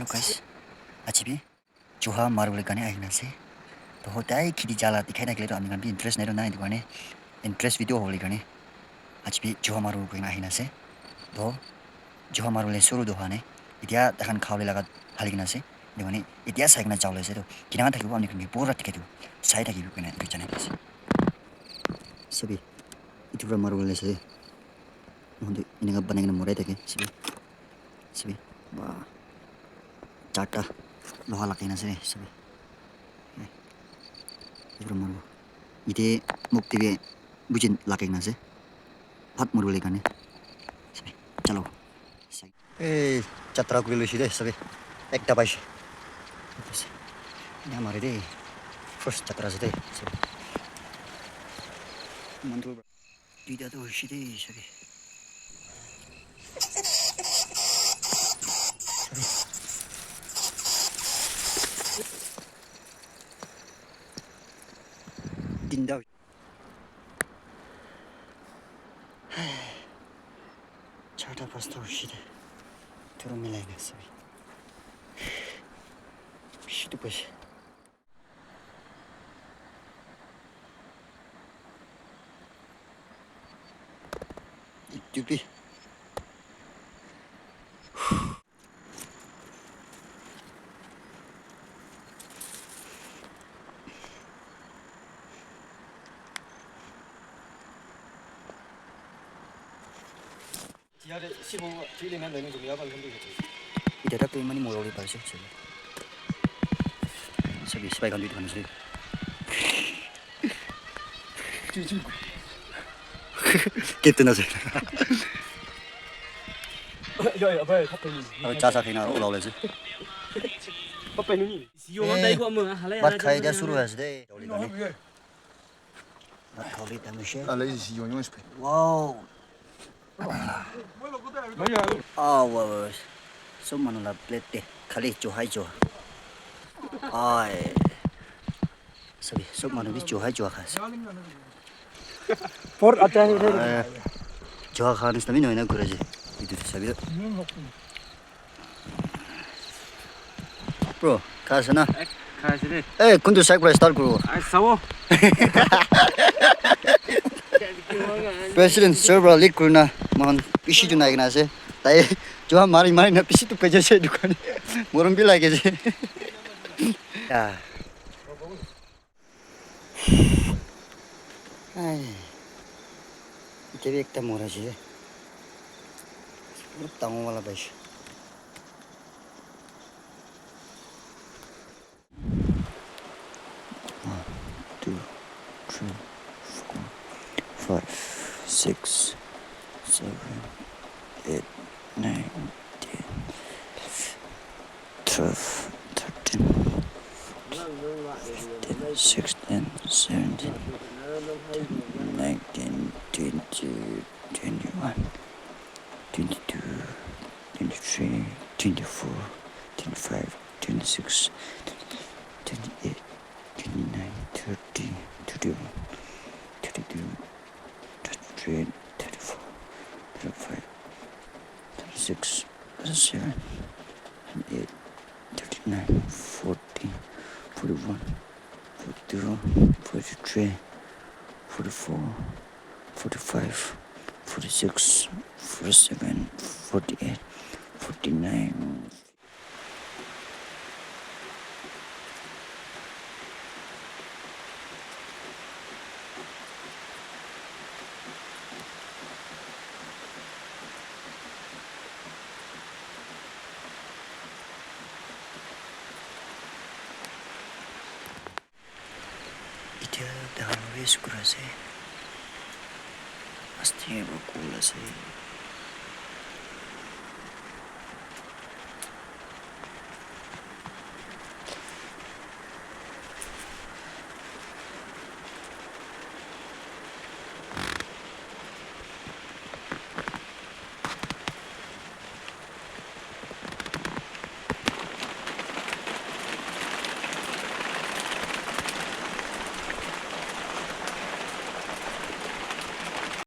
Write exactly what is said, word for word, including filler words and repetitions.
Hello guys, aji bi chuha maribole karne ahina ase. To hotai kheti jala dikhai thakile to ami khan bi interest nai to nai, etu karne interest video hobole karne aji bi chuha maribo koina ahina ase. To chuha maribole suru to hoine, etia takhan khabole laga hali kena ase. Etu karne etia sai kena jabole ase to, kina thakibo ami khan bi pura dikhai dibo, sai thakibo koina etu janai ase. Sabi, etu para maribole ase. Moikhan tu eneka banai kena morai thake, sabi. Sabi, wah, charta loha lagai na ase, sabi. Etu para maribo. Ete muk te bi buji lagai na ase. Bhat maribole karne. Sabi, chalo. Ei, jatra kuri loise de, sabi. Ekta paise. Ena mare de. First jatra ase de. Sabi. Mandur. Duita toh hoishe de, sabi. Tinta. Charta pasta hoishe de. Thoro milai na sabi. Bishi dukh paise. Etu bi. Ite tak tu imani morori paise, sabi. Sabi, sipai khan bi dikhi ase. Captain ase. Aru cha sa khaina aru ola ola ase. Bhat khai dia shuru hoise de. Bhat khali time hoise. Wow. Ah, wow, wow. Sob manu la plate te khali chuhai chuha. Ai. Sabi, sob manu bi chuhai chuha khai ase. Por acha hai. Ai, chuha kha nisna bi nohoi na kuri ase. Etu tu sabi. Bro, kha ase na? Kha ase de. Eh, kuntu side para start kuru. Ai, sabo. President sir para lead kurina, mohan bishi junai kena ase. Tai chuha mari mari na bishi tu peje se dukan. Morom bi lage je. Ya. Ai. Ite bi ekta mora ase. Olop dangor wala paise. One, two, three, four, five, six, seven, eight, nine, ten, twelve, thirteen, fifteen, sixteen, seventeen, eighteen, nineteen, twenty, twenty-one, twenty-two, twenty-three, twenty-four, twenty-five, twenty-six, twenty-eight, twenty-nine, thirty, thirty-one, thirty-two, thirty-three, thirty-four, thirty-five, thirty-six, thirty-seven, thirty-eight, thirty-nine, forty, forty-one, forty-two, forty-three, forty-four, forty-five, forty-six, forty-seven, forty-eight, forty-nine. Etia tahan rest kuri ase. Aste para cool ase.